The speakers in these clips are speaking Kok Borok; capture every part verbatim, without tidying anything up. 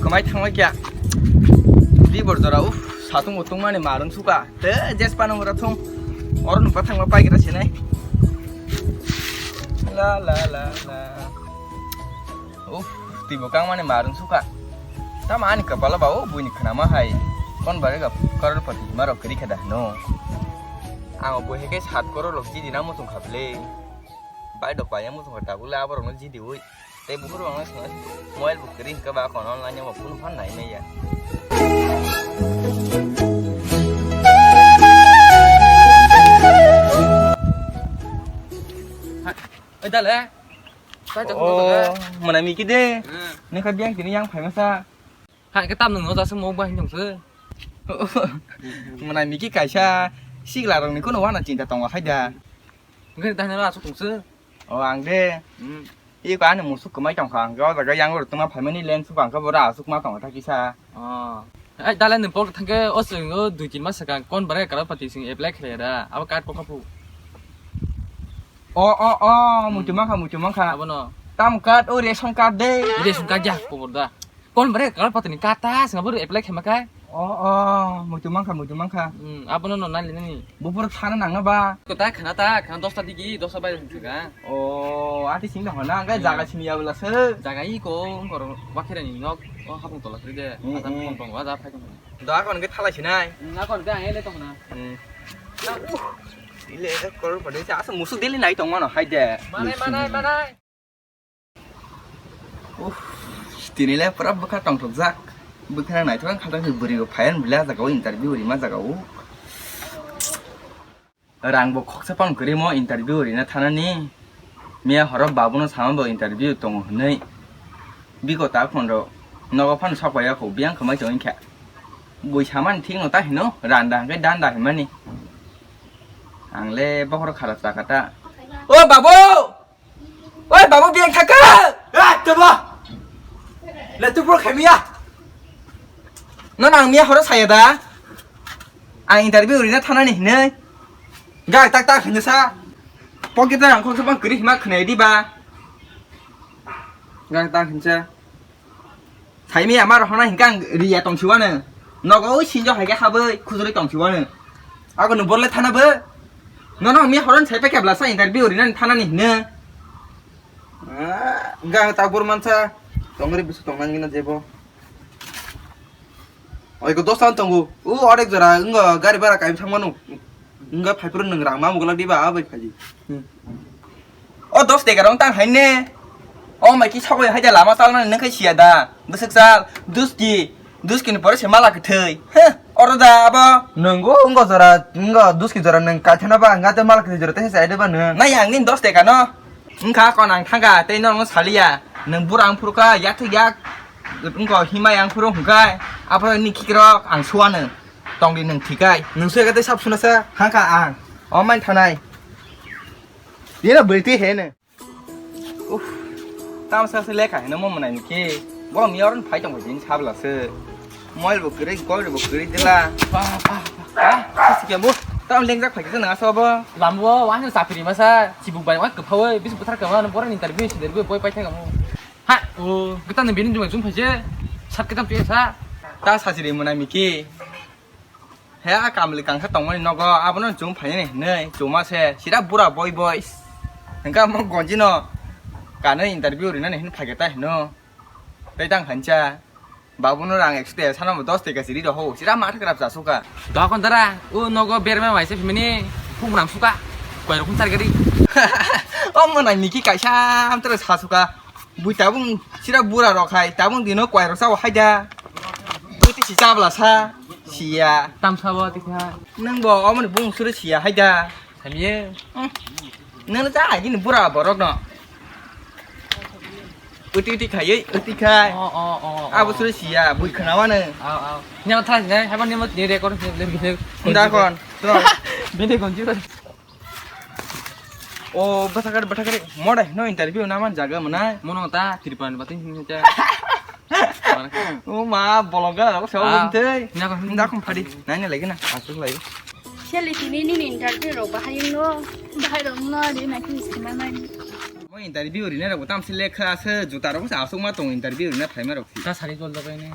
Mai thangma kya? Di bor jora, uff, satung bo tungmani marung suka. Te jes panung ora thung. Oro nukha thangma paigira sinai. La la la la. Uff, twi bo kangmani marung suka. Tamo ani kapalo ba o buini khnama hai. Kon bare ga crorepati hima rok kwrwi khe da hino. Ang o bui hai khe sat crore rok jidi na muchung kha bwle. Bai dok bai muchung kha tabuk le aborok no jidi ui. Tei buphuru ang swngo mobile bo kwrwi hwnkhe ba kon online o phone phan nai maya. Oi dale. Sai to. Oh, mwnai miki de. Hmm. Nokha biyang tini yang phaima sa. Hai ke tam nung no jasa mo ba hin dong se. Mwnai miki kaisa sigla rok ni kono wana chinta tongo hai da. Ngai da na asuk tong se. Oh, ang de. Hmm. Iko ani musuk kwmai tongkha, ang o jaga yang oro tongma phaimani lens bo ang khe bo ra asuk ma tongkha kisa. Oh. Ai dale ni pok thangke o swng o dui tin mas swkang kon bare crorepati swng apply khlai da. Abo card kokha phu. O, o, o, muitu mankha, muitu mankha. Abono. Tam card, o ration card de. Ration card ya, pobor da. Kon bare crorepati ni card ta, swng abo apply khaima kha. O, o, muitu mankha, muitu mankha. Hmm, abono no nali nani. Bupur thana nangna ba. Ko ta khana ta, khana dosta digi, dosta bai thang thang. O, ati sing dong na, angkai jaga sini ya bela se. Jaga i ko, ngkor wakhira ni nok, o hapung tola kri de. Hmm, ata hmm. Kon tong wa da phai tong. Da kon ke thalai sinai. Hmm, akon ke ang ele tong na. Hmm. Ile crorepati se asa musuk deli nai tong mano hai de. Manai, manai, manai. Uff, tini le pura bwkha tongthokjak. Bwkhano naithok ang khato khe bwrwi rok phai ani bwle ah jaga o interview rima jaga o. Rang bo khoksa phano kwrwi mo interview rina thanani. Miya horo babuno sama bo interview tongo hwnwi. Biko ta phone rok nogo phano sok pai ya kho biyang khamai tong kha. Bui samani thik no ta hino randa hwnkhe danda himani. Ang le bokhorok kharap chakha ta. O babu! Oi, babu, biyang thaka! Eh, tabo! Le tu pro khemiya. No nang miya horo saya da. Ang interview rina thanani hinai. Ga tak tak hinsa. Pocket ang khok bang kri hima khnai di ba. Ga tak hinsa. Saimi ama rohona hingka ang riya tongsiwano. Nogo ui sinjo haike haboi khujurui tongsiwano. Ago no borle thana bo. Nono mi horon sai pekebla sa interview rina thanani hino. Ah, hingka ang ta bor mansa tongri bisu tongnani na jebo. Oigo dosan tongo. U orek jora ngo gari bara kai thangmano. Hingka phaipro nang rang mamu golak diba abai phaji. Hmm. O dos dega rong tang haine. O mai ki sogoi haida lama salna nang khai siya da. Bwswk sal, duski, duski ni pore se mala kwthwi. Heh, oro da abo. Nwngo wngkha jora, wngkha duski jora nwng kaithana ba, wngkha tei mala kwthwi jora tei se chaide ba nwng. Nai ang nini dos dega no. Wngkha kon ang thangkha tei norok no saliya. Nwng bura ang phuru kha, yak thik yak. Wngkha himai ang phuru hwnkha. Aphuru ni khikrok ang suwano. Tongdi nwng thikai. Nwng suya kha tei sab suna sa. Hangkha ang. O man thanai. Yena bwrwi twi he nwng. Uff, tamsa se lekha hino mo mwnai ni khe. Bo mi oron phai tong din sabla se. Moil bo kwrwi, gol bo kwrwi dila. Ba, ba, ba. Ha? Sisi kemo. Tam lengjak phai khe nang aso bo. Lambo, wa hino sapiri masa, chibuk bai wa kwphawi, bis buthar kama, boran interview si derbi, boi pai thangamo. Ha, o, kita ni bini jumai jum phai je. Sat kitam tu sa. Ta sasiri mwnai mi khe. He a kamli kangsa tongmani nogo abono chum phainani hinwi chuma se sira bura boi boi. Hingke amo gonji no kanwi interview rinani hin phage ta hino. Tei tang hancha babuno rang ekso de sana bo dos teka siri roho sira ma thakra cha suka. Dokon dara o nogo berma waisa phimani phung ram suka. Koi rokum sar gari. O mwnai miki kaisa amtara sa suka. Bui tabung sira bura rok hai tabung dino kwai rok sao hai da. Bui tisi chabla sa siya. Tam sabo tikha. Nang bo omo ni bung suru siya hai da. Hamiye. Hmm. Nang cha hai ni bura borok no. Uti uti khayoi uti khai. Oh, oh, oh, oh. Abo suru siya bui khana wano. Au, au. Nyang thas ne, habo ni mo ni record ni le bine. Nda kon. Bine kon jiba. O bathakari bathakari modai no interview na man jaga mwnai. Mono ta Tripura ni bathai hing hing cha. O ma bolong gana ko sawa Ah. Bumtei. Nya ko hing. Nda khum phadi. Nai na lagi na. Asuk lagi. Seli tini nini interview rok bahai no. Bahai rok no di na ki sima nai. Interview rina rok tam se lekha se juta rok se asuk ma tong interview rina phaima rok si. Ta sari jol jabai ne.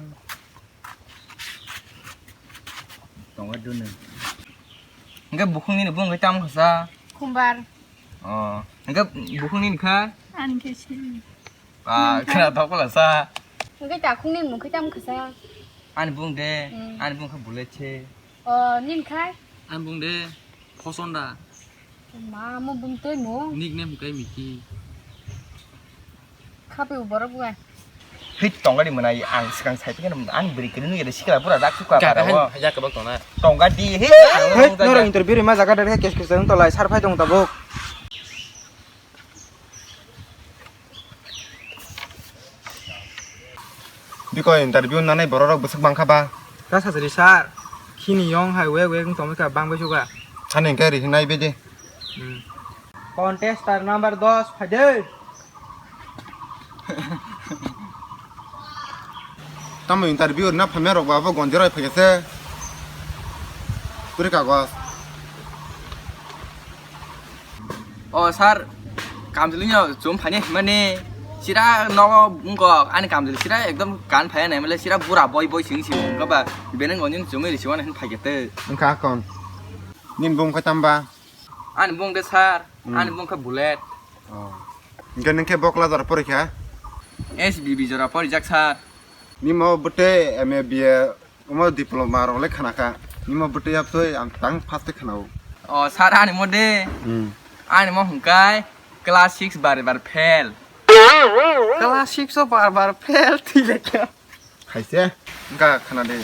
Tongo dunu. Hingke bukhung nini bung khe tam khasa? Khumbar. Oh, hingke bukhung nini kha? Ani khe sini. Ah, khna thok la sa. Hingke takhung nini mung khe tam khasa? Ani bung de, hmm, ani bung khe bulai che. Oh, nini khai? Ani bung de, Khosonda. Ma, mo bung tei mo? Nickname kai Miki. Khape borok buai. Hei, tongga di mwnai, ang swkang sai phikhe nang, ang bwrwi kwrwi nugya de sikla bura dak sukha. Kaka para o. Hai, hai, jak kebak tongna. Tongga di, hei, ang Hei, nang norok tongga. Interview rima jaga de kes kes tong tolai, sar phai tong tabuk. Bikoi interview nanai bororok bwswk bangkha ba? Ta sajari sir, khini yong hai wek wek wng tongwi kha bangbai suga. Hani hwnkhe rihinai bidi. Hmm. Contestant number dos phaidi. Tamo interview rwna phaima rok ba bo gonjoroi phaikhe se. Puri kagos. O sir, kamchwlwino chum phaina himani sira nogo wngkok, ani kamchwlwi sira ekdom kan phaiya naimale sira bura boi boi sing sing wngkha ba, bini gonjin chumui risi wana hin phaikhe tei. Wngkha akon. Nini bung khe tamba? Ani bung de sir, hmm, ani bung khe Bullet. Oh. Hingke ningkhe bokla jora porikha? S B B jora porijak sir. Nimo bwtwi M A B A omo diploma rok le khana kha. Nimo bwtwi yaptwi ang tang first khana o. O sir ani mo de. Hmm. Ani mo hwnkhe class six bar bar fail. Class six o bar bar fail thwi le kha. Khaise wngkha khana de.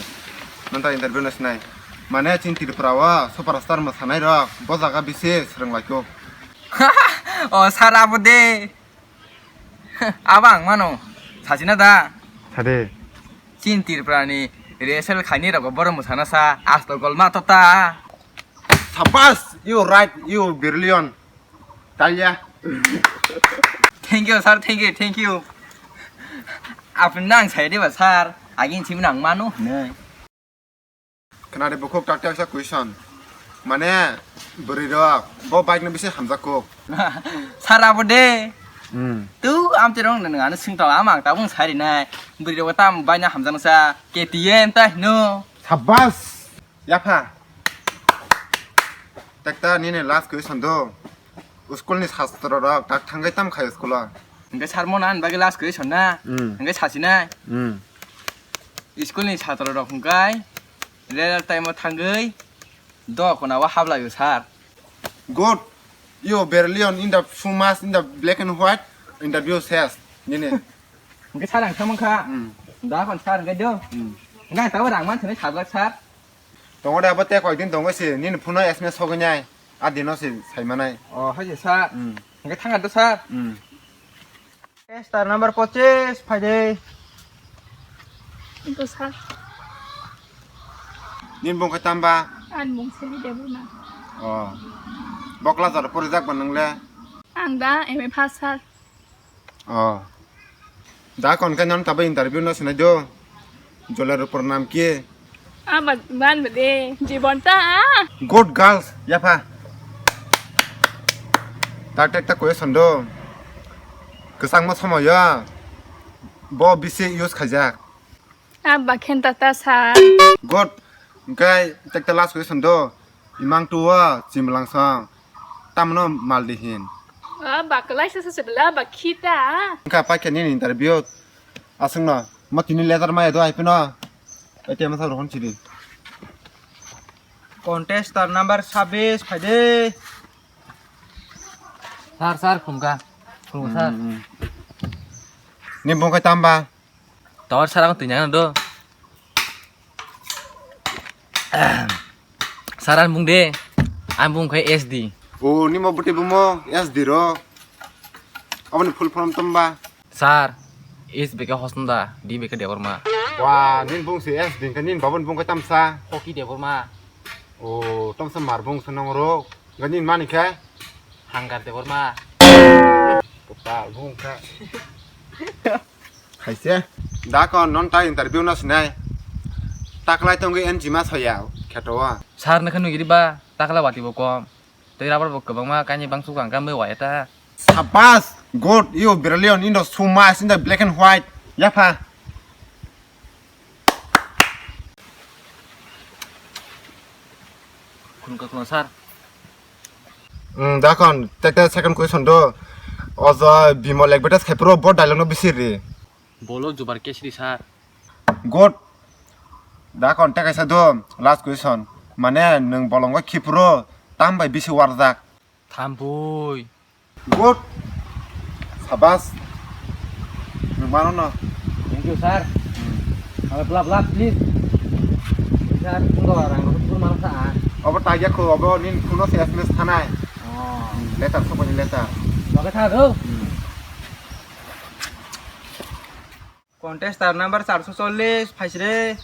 Nanta interview no sinai. Mane chini Tripura o superstar mwsanai rok bo jaga bisi swrwng lai kho. O sir abo de. Abo ang mano, sachina da? Sade. Chin Tripura ni rehearsal khaini rogo borok mwsana sa, asto gol ma to ta. Sabas, you right, you brilliant. Talia. Thank you, sir, thank you, thank you. Apni nang sai diba, sir, agin chim nang mano, hinwi. Khna de bukhuk tak tak sa question. Mane bwrwi rok bo bike no bisi hamjak kuk. Sir abo de. Hmm. Tu amte rong nang ano sing tong ama ang tabung sari nai. Bwrwi rok tam bike no hamjak sa K T M ta hino. Sabas. Yapha. Tak ta nini last question do. School ni sastro rok tak thangwi tam khai school o. Hingke sir mo nan bagwi last question na. Hmm. Hingke sasi nai. Hmm. School ni satro rok hwnkhe rel time o thangwi do kona o hablai o sir. Good. You brilliant in the fumas in the black and white interview says. Nini. Hwnkhe sir ang thangmang kha. Hmm. Da kon sir hwnkhe do. Hmm. Hwnkhe ang tabuk rang man thani sajlak sir. Tongo de abo te koi din tongo se nini phone o S M S sogwi nai. A dino se sai manai. Oh, hai se sir. Hmm. Hwnkhe thang do sir. Hmm. Star number pochis, phaidi. Ito, sir. Nini bung khe tamba? Ani bung Seli Debbarma. Oh. Bokla jora porijak ba nwngle? Ang da M A pass, sir. Oh. Da kon khe non tabo interview no sinai do. Jolero pranam ki? Ama ban bade, jibon ta. Good girls, yapha. Tak tak tak question do. Kwchangma somoyo bo bisi use khaijak. Abba khen ta ta sa. Good. Hwnkhe tak tak last question do. Imang tuwa chimlangsong. Tamno maldihin. Ah, bakalai sa sa sebela bakhita. Wngkha paikha nini interview. Aswkno mo tini letter maya do aipino. Ete masa rohon chidi. Contestant number sabis phaidi. Sir, sir, khumkha. Khumkha, sir. Hmm, hmm. Ni bongkai tamba? Tor sir ang twinya do. Sir ang bung de. Ang bung khai S D. O nimo bwtwi bumo S D ro. Aboni full form tamba? Sir, S B K Hosnda, D B K Debbarma. Wa, nin bung si S D ka nin babon bung ka tamsa. Hoki Debbarma. O, tamsa mar bung sunong ro. Ga nin mani khe? Hanggar Debbarma. Puta bung ka. Haise, da kon non ta interview no sinai. Taklai tongwi N G ma soya, kheto wa. Sir, nokha nugiri ba, takla wati bo kom. Tei rubber bo kwbangma, kaini bangsu kang kamwi waya ta. Sabas, good, you brilliant in the so much in the black and white. Yapha. Khulumkha khulumkha sir. Hmm, dakon, take the second question do. Ojo Bimol advertise khai pro bo dialogue no bisi ri. Bolo jubar kesri sir. Good. Dakon, take kaisa do, last question. Mane nwng bolongo khipro tam bai bisi warjak. Thambui. Good. Sabas. Nwng mano no. Thank you sir. Hala bla bla please. Sir, tunggu orang aku pun mana sa. Obo tagya ko, obo nin kuno se S M S thanai. Oh. Letter, sokoni letter. Oke, tha do. Contestar number চারশো চল্লিশ, phaisre.